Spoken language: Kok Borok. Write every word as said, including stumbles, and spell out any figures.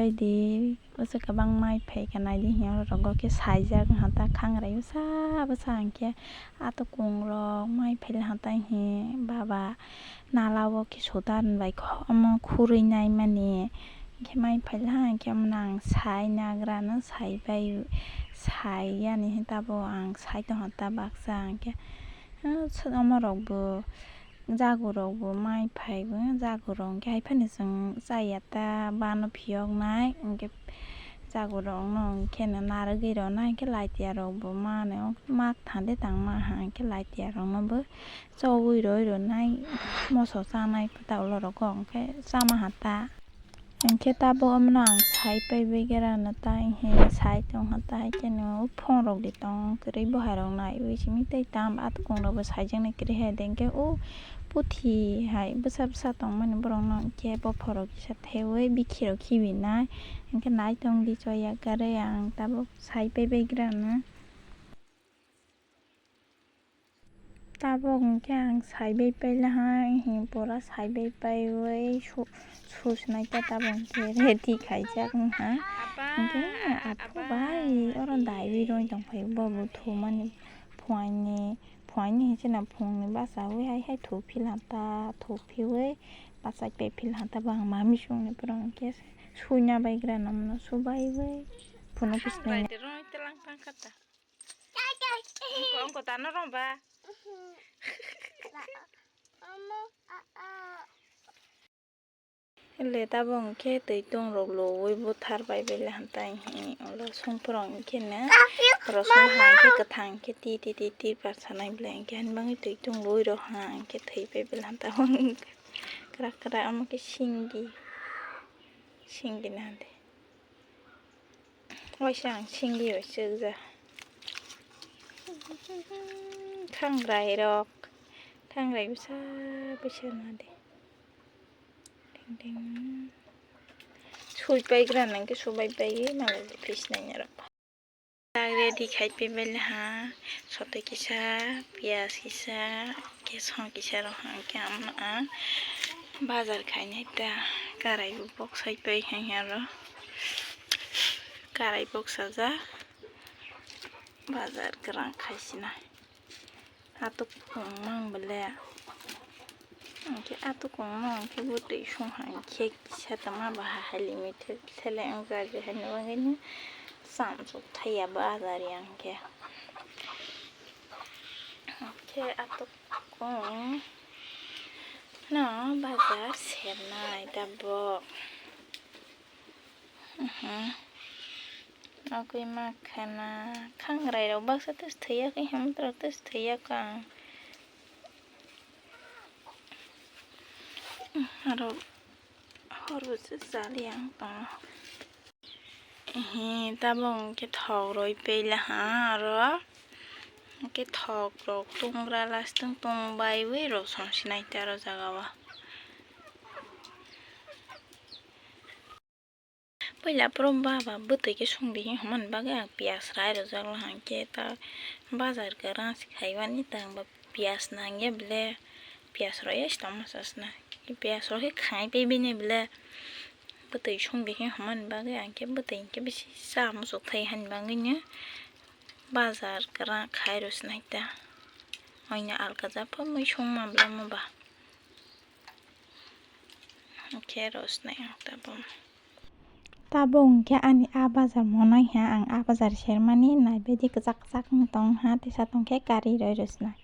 Di bwswk kwbang mai phai kha nai di hiya, oro rogo khe saijak wngkha ta khangrai bwsa bwsa, hinkhe atukung rok mai phai laha ta hi baba nala o khe soda bai omo khurui nai mani, hinkhe mai phai laha hinkhe omo no ang sai nagra no sai bai, sai yani tabuk ang sai tongkha ta baksa hinkhe, ah, omo rok bo. Jagurok bo mai phai bo, jagurok hinkhe hai phano chwng chaya ta, bano phiyoknai, hinkhe jagurokno hinkhe no narwgwi rwnai, hinkhe laitiya rok bo mano mak thande tangma ha, hinkhe laitiya rokno bo chogwi roi rwnai, moso chanai ta ulo rok o, hinkhe chama ha ta. Hinkhe tabuk omono ang sai paibai gra no ta, hinkhe sai tongkha ta, haikhe no phone rok di tong kwrwi, bohai rok naiwi simi tei tam atukung rok bo saijaknai kwrwi hai de, hinkhe o puthi hai bwsa bwsa tongmani borok no hinkhe bophor rok kisa thewi bikhi rok khibi nai, hinkhe nai tong di choya kwrwi ang tabuk sai paibai gra no. Tabuk hinkhe ang saibai pailaha, hinkhe pura saibai paiwi su-, susnai ta tabuk hinkhe ready khaijak wngkha. Hinkhe aphuru bai oro daiwi roi tongphai, bo bo thumani phuaini, phuaini hinkhe na phungni bachawi hai hai thuphi lata, thuphiwi bachai paiphilha ta, bo ang mami songni pura hinkhe suina baigra no, subai bai phunuk. Ongko, ongko tano rong ba. Le tabuk hinkhe twi tung rok luwi buthar bai bai le hamtai hi ulo songphuru hinkhe no rosong hai hinkhe kwthang hinkhe ti ti ti ti parsa nai ble hinkhe hani bagwi twi tung luwi rok ha hinkhe thwi bai ble hamtai kra kra omo khe singdi singdi na de. Waisa ang singwi bai chwkjak. Thangrai rok, thangrai bwsa bwsa na de. Ding ding. Sui paigra nang khe subai pai malai de fish nai rok. Tak ready khai pai bai le ha. Sotwi kisa, piyaj kisa, kesong kisa rok ha khe ang bazar khainai ta. Karai bo boksai pai hai aro. Karai boksajak bazar kwrang khai sinai. Atuk kung mang bele. Hinkhe atuk kung mang khe bwtwi song hai khe kisa tongma baha hai limited sele wng jak je hai ni bagwi no chamchuk thaiya bazar yang khe. Hinkhe atuk kung no bazar sernai tabuk. Mhm. Nogwi mankha na khangrai rok baksa tus thwiya khe himtra tus thwiya kang. Aro hor bo se chali ang tongo. Ehe, tabuk hwnkhe thok roi pela ha aro. Hwnkhe thok rok tungra lastung tong baiwi rosong sinai ta aro jaga o. Puila phuru baba bwtwi khe songdi hinwi hwnmani bagwi ang piyaj rai rwjak, hwnkhe ta bazar kwrang se khaimani, ta ang ba piyaj nangya bele, piyaj rwya se tongma sasna, piyaj rok khe khai pebini bele, bwtwi songdi hinwi hwnmani bagwi ang khe bwtwi hinkhe bisi cha muchuk thai hani bagwino bazar kwrang khai rw sinai ta, oino alkajak pha mui songma bwlamo ba. Hwnkhe rosnai ang tabuk. Tabuk hwnkhe ani a bazar monai ha, ang a bazar sermani naibaidi kwchak kwchak wng tong ha, tesa tongkhe kari roi rosnai.